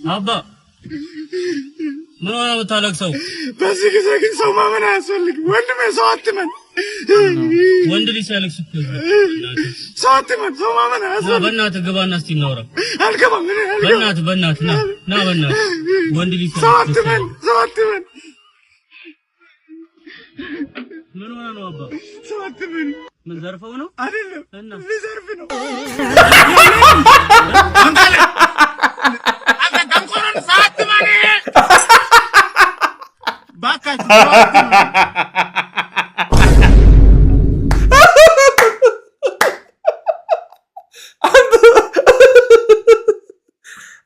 አባ፣ ምን ሆነ የምታለቅሰው? በዚህ ጊዜ ግን ሰው ማመን አያስፈልግም። ወንድሜ፣ ሰው አትመን። ወንድ ልጅ ሲያለቅስ እኮ ሰው አትመን። ሰው ማመን አያስፈልግም። በእናትህ ግባና እስቲ እናውራ። አልገባም። እኔ አልገባም። በእናትህ፣ በእናትህ ና ና፣ በእናትህ ወንድ ልጅ ሰው ሲያለቅስ አትመን። ሰው አትመን። ምን ሆነ ነው አባ? ሰው አትመን። ምን ዘርፈው ነው? አይደለም። እና? ልዘርፍ ነው። አንተ ደንቆሮን ሰው አትመን። ባካችሁ ሰው አትመን።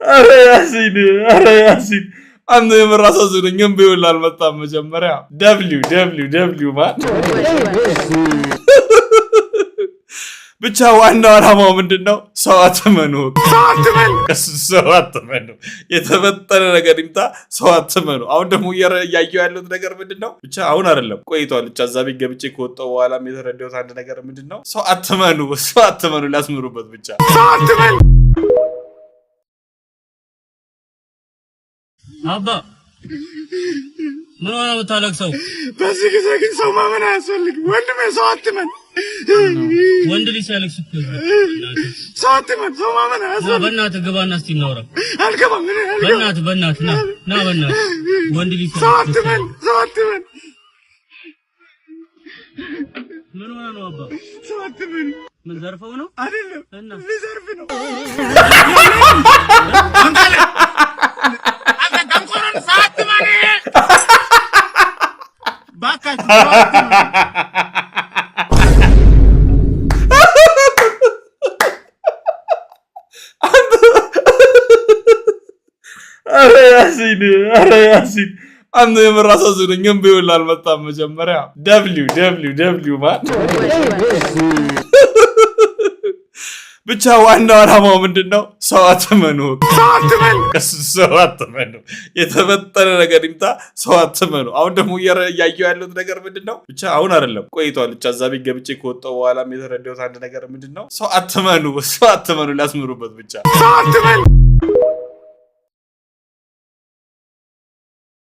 ኧረ ያሲን፣ ኧረ ያሲን፣ አንተ የምር አሳዝነኝ። እምቢ ብሎ አልመጣም መጀመሪያ። W W W man። ብቻ ዋናው ዓላማው ምንድን ነው? ሰው አትመኑ። ሰው አትመን። ሰው አትመኑ። የተፈጠረ ነገር ይምጣ፣ ሰው አትመኑ። አሁን ደግሞ እያየሁ ያለሁት ነገር ምንድን ነው? ብቻ አሁን አይደለም፣ ቆይቷል። ብቻ እዛ ቤት ገብቼ ከወጣሁ በኋላም የተረዳሁት አንድ ነገር ምንድን ነው? ሰው አትመኑ፣ ሰው አትመኑ። ሊያስምሩበት ብቻ። ሰው አትመን። አባ፣ ምን ሆነ የምታለቅሰው? በዚህ ጊዜ ግን ሰው ማመን አያስፈልግም። ወንድሜ፣ ሰው አትመን። ወንድ ልጅ ሲያለቅስ እኮ ሰው አትመን። ሰው ማመን አያስፈልግም። በእናትህ ግባና እስቲ እናውራ። አልገባም። እኔ አልገባም። በእናትህ፣ በእናትህ ና ና፣ በእናትህ ወንድ ልጅ ሰው ሲያለቅስ አትመን። ሰው አትመን። ምን ሆነ ነው አባ? ሰው አትመን። ምን ዘርፈው ነው? አይደለም። እና? ልዘርፍ ነው። አንተ ደንቆሮን ሰው አትመን። ባካችሁ ሰው አትመን። ኧረ ያሲን፣ ኧረ ያሲን፣ አንተ የምር አሳዝነኝ። እምቢ ብሎ አልመጣም መጀመሪያ። W W W man። ብቻ ዋናው ዓላማው ምንድን ነው? ሰው አትመኑ። ሰው አትመን። ሰው አትመኑ። የተፈጠረ ነገር ይምጣ፣ ሰው አትመኑ። አሁን ደግሞ እያየሁ ያለሁት ነገር ምንድን ነው? ብቻ አሁን አይደለም፣ ቆይቷል። ብቻ እዛ ቤት ገብቼ ከወጣሁ በኋላም የተረዳሁት አንድ ነገር ምንድን ነው? ሰው አትመኑ፣ ሰው አትመኑ። ሊያስምሩበት ብቻ። ሰው አትመን።